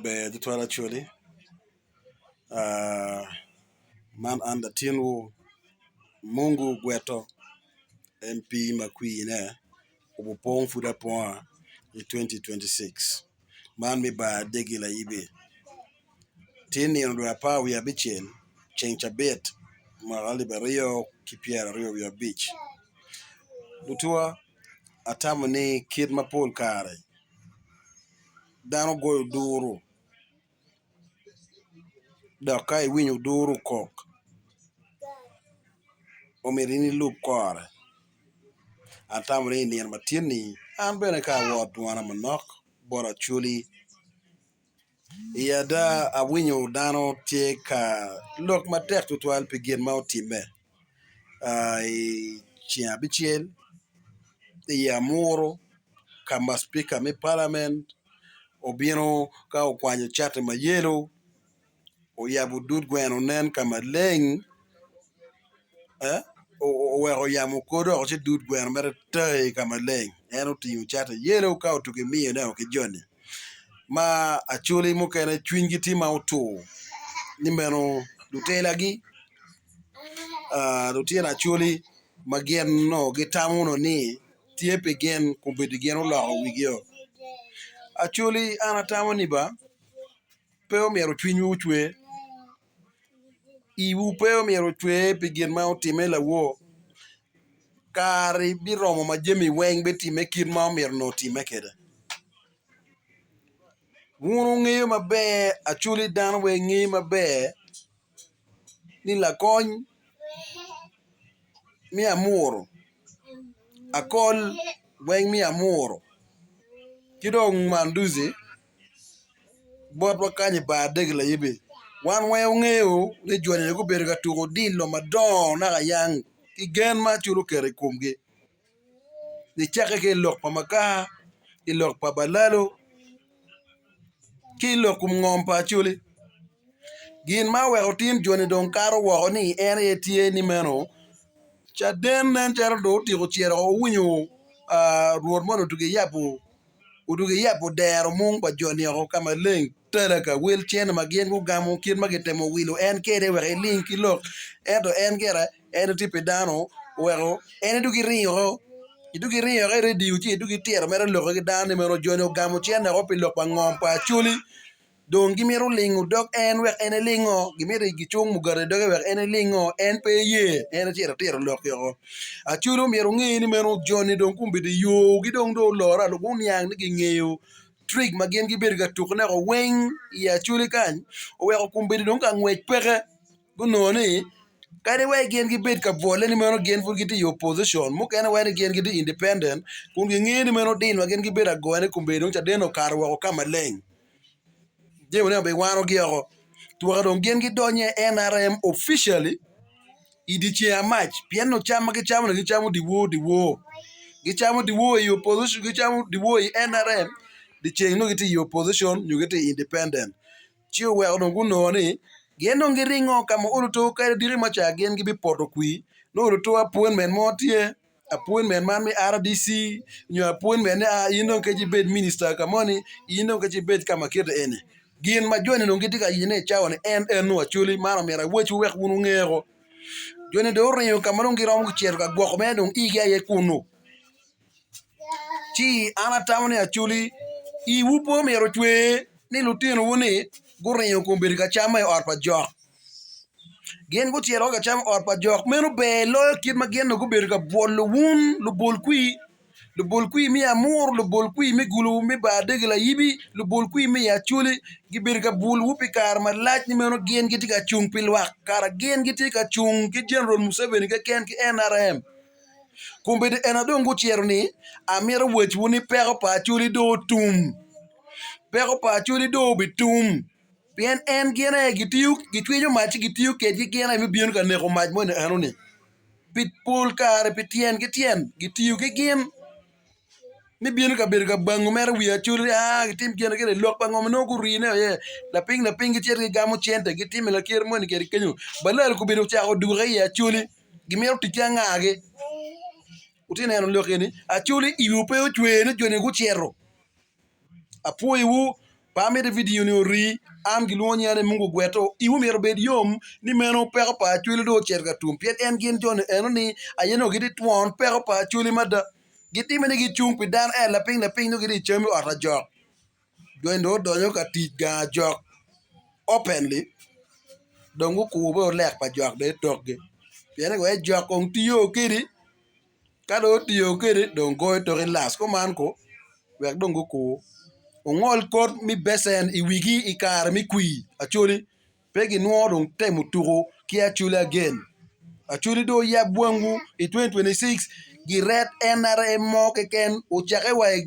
Ber tutwal Acholi man an latinwu Mungu Ogweto MP ma kwine obupong pud aponga i 2026 man me bar adegi layibi tye nino dwe apar wiye abicel ceng cabit mwaka alip aryo ki pyeraryo wiye abic lutuwa atamo ni kit ma pol kare dano goyo oduru dok ka iwinyo oduru okok omyero in ilub kore atamo ni i nino ma tye-ni an bene ka awot dwona manok bot Acholi i ada awinyo dano tye ka lok matek tutwal pi gin ma otimme i ceng abicel i amuru ka ma cipika me palament obino ka okwanyo cati ma yelo oyabo dud gweno onen ka maleng oweko yamo kodo woko ci dud gweno mere tai ka maleng en otingo cati yelo ka otugi miyone ki joni ma acholi mukene cwinygi tye ma otur ni meno lutelagi lutino acholi ma gin onongo gitamo onongo ni tye pi gin kombeddi gin oloko wigio. Acholi an atamo ni ba pe omyero cwinywu ocwer, iwu pe omyero ocwer pi gin ma otimme lawor kare biromo ma jami weng bitimme kit ma omyero onongo otimme kwede. Wun wungeyo maber acholi dano weng ngeyo maber ni lakony me amuru akol weng me amuru ki dong manduci botwa kany i bar dege layibi wan weng wangeyo ni joni gubedo ka tuko odilo madongo naka yang ki gen ma Acholi oketo i komgi. Nicakke ki i lok pa makar, i lok pa balalo ki i lok kom ngom pa Acholi. Gin ma oweko tin joni dong kato woko ni en aye tye ni meno caden nen calo dong otyeko cito owinyo rwot moni otugi yabo Odwogo iyabo dero mung pa jo-ni oko ka maleng tala ka wel cente ma gin gugamo kit ma gitemo wilo en kwede wek eling ki lok ento en gire en tye pi dano oweko en idwogo iringo oko idwogo iringo oko i redio ci idwogo itito mere lokke ki dano ni meno jo-ni ogamo cente oko pi lok pa ngom pa Acholi. Dong gimito lingo dog en wek en elingo, gimito gicung mugati i doge wek en elingo, en pe eye, en ocito otito lok-ki woko. Acholi omyero wunge ni meno joni dong kombeddi yogi dong dong olore alok guniang ni gingeyo trik ma gin gibedo ka tukone woko weng i Acholi kany oweko kombeddi dong ka ngwec peke gunongo ni kadi wa gin gibed ka bwole ni meno gin pud gitye i opposition mukene waco ni gin gitye independent kun gingeyo ni meno dil ma gin gibedo agoyane kombeddi dong caden okato woko ka maleng. Jamine obiwanogi oko. Twaka dong gin gidonyo i NRM officially i dye ceng amac pien nongo cam ma gicamo-ni gicamo dyewor dyewor. Gicamo dyewor i opposition gicamo dyewor i NRM dyeceng nongo gitye i opposition nyo gitye i independent ci oweko dong gunongo ni gin dong giringo ka ma olo to kadi diki maca gin gibipoto kwir nongo olo to appointment mo tye. Appointment man me RDC nyo appointment ni aa in dong kec ibed minista ka moni in dong kec ibed ka ma kite eni. Gin ma joni dong gitye ka yene i cawa ni en eno Acholi man omyero awecwu wek wun wungeko. Joni dong oringo ka ma dong giromo cito ka gwoko mere dong igi aye kunu. Ci an atamo ni Acholi iwu pe omyero ocwer ni lutinowu ni guringo kombeddi ka cam ma i ot pa jok. Gin gucito ka cam i ot pa jok meno ber loyo kit ma gin onongo gubedo ka bwolo wun lubol kwir, lubol kwir me amuru, lubol kwir me gulu me bar dege layibi, lubol kwir me i Acholi gibedo ka bwolowu pi kare malac ni meno gin gitye ka cung pi lwak kara gin gitye ka cung ki General Museveni keken ki NRM. Kombeddi en aye dong gucito ni amito wacwu ni peko pa Acholi dong otum, peko pa Acholi dong obitum. Pien en gin aye gitiyo, gicwinyo mac ci gitiyo kwedgi gin aye me bino ka neko mac moni enoni. Pi pol kare pi tyen ki tyen gitiyo ki gin me bino ka bedo ka bango mere wi acoli ni aa gitim gin gire lok pa ngom nongo gurine aye lapiny lapiny gicito gigamo cente gitime lakite moni kede kenyo balal gubedo ocako duke i acoli gimito tic ki angagi wutye neno lok eni acoli iwu pe ocwer ni joni gucito. Apwoyowu. Pe amito vidio ni ori, an gilwongo nyinga ni Mungu Ogweto, iwu myero obed yom ni meno peko pa Acholi dong ocito ka tum pien en gin jo ni eno ni aye nongo gitye twon peko pa Acholi mada. Gitime ni gicung pi dano ento lapiny lapiny nongo gitye i cam i ot ajok. Joni dong odonyo ka tic gang ajok openly dong gukur bene olek pa jok dong itokgi pien ni wek jok kong tiyo kedi. Ka dong otiyo kwede dong goyo toki lac kuman ko wek dong gukur ongol kot me becen i wigi i kare me kwir acholi pe ginwongo dong temo tuko ki acholi again acholi dong oyab wangwu i 2026 giret NRM mo keken ocake wa i.